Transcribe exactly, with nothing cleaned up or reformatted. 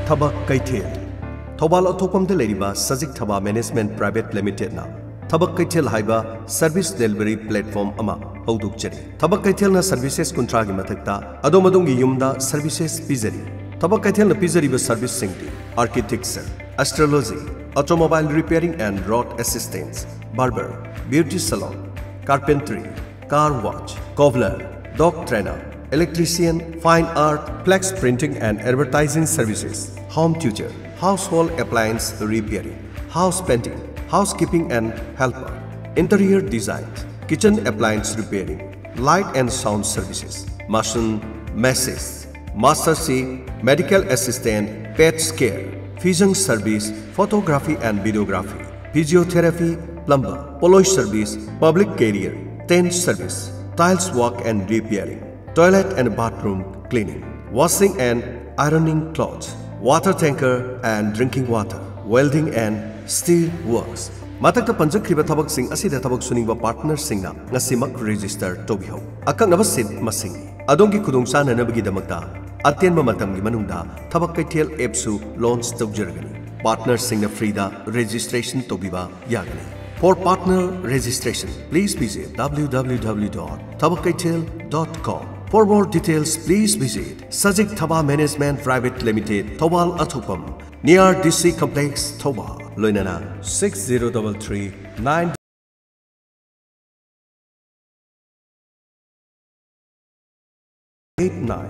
ꯊꯕꯛ ꯀꯩꯊꯦꯜ꯫ ꯊꯧꯕꯥꯜ ꯑꯊꯣꯛꯄꯝꯗ ꯂꯩꯔꯤꯕ ꯁꯖꯤꯛ ꯊꯕꯥ ꯃꯦꯅꯦꯖꯃꯦꯟꯠ ꯄ꯭ꯔꯥꯏꯚꯦꯠ ꯂꯤꯃꯤꯇꯦꯗꯅ ꯊꯕꯛ ꯀꯩꯊꯦꯜ ꯍꯥꯏꯕ ꯁꯔꯚꯤꯁ ꯗꯦꯂꯤꯚꯔꯤ ꯄ꯭ꯂꯦꯠꯐꯣꯔꯝ ꯑꯃ ꯍꯧꯗꯣꯛꯆꯔꯤ꯫ ꯊꯕꯛ ꯀꯩꯊꯦꯜꯅ ꯁꯔꯚꯤꯁꯦꯁ ꯀꯨꯟꯊ꯭ꯔꯥꯒꯤ ꯃꯊꯛꯇ ꯑꯗꯣꯝ ꯑꯗꯣꯝꯒꯤ ꯌꯨꯝꯗ ꯁꯔꯚꯤꯁꯦꯁ ꯄꯤꯖꯔꯤ꯫ ꯊꯕꯛ ꯀꯩꯊꯦꯜꯅ ꯄꯤꯖꯔꯤꯕ ꯁꯔꯚꯤꯁꯁꯤꯡꯗꯤ architecture, astrology, automobile repairing and road assistance, barber, beauty salon, carpentry, car wash, cobbler, dog trainer, electrician, fine art, flex printing and advertising services, home tutor, household appliance repairing, house painting, housekeeping and helper, interior design, kitchen appliance repairing, light and sound services, mason, masons, master chef, medical assistant, pets care, vision service, photography and videography, physiotherapy, plumber, police service, public career, tent service, tiles work and repairing, toilet and bathroom cleaning, washing and ironing clothes, water tanker and drinking water, welding and steel works꯫ ꯃꯊꯛꯇ ꯄꯟꯖꯈ꯭ꯔꯤꯕ ꯊꯕꯛꯁꯤꯡ ꯑꯁꯤꯗ ꯊꯕꯛ ꯁꯨꯅꯤꯡꯕ ꯄꯥꯔꯠꯅꯔꯁꯤꯡꯅ ꯉꯁꯤꯃꯛ register ꯇꯧꯕꯤꯍꯧ꯫ ꯑꯀꯛꯅꯕ ꯁꯤꯠ ꯃꯁꯤꯡꯅꯤ꯫ ꯑꯗꯣꯝꯒꯤ ꯈꯨꯗꯣꯡꯆꯥꯅꯅꯕꯒꯤꯗꯃꯛꯇ ꯑꯇꯦꯟꯕ ꯃꯇꯝꯒꯤ ꯃꯅꯨꯡꯗ ꯊꯕꯛ ꯀꯩꯊꯦꯜ ꯑꯦꯞꯁꯨ ꯂꯣꯟꯆ ꯇꯧꯖꯔꯒꯅꯤ꯫ ꯄꯥꯔꯠꯅꯔꯁꯤꯡꯅ ꯐ꯭ꯔꯤꯗ ꯔꯦꯖꯤꯁꯇ꯭ꯔꯦꯁꯟ ꯇꯧꯕꯤꯕ ꯌꯥꯒꯅꯤ꯫ For partner registration, please visit www dot thabakkeithel dot com. For more details, please visit Sajik Thaba Management Private Limited, Thoubal Athopam, near D C Complex, Thoubal, ꯂꯣꯏꯅꯅ six zero double three nine eight nine꯫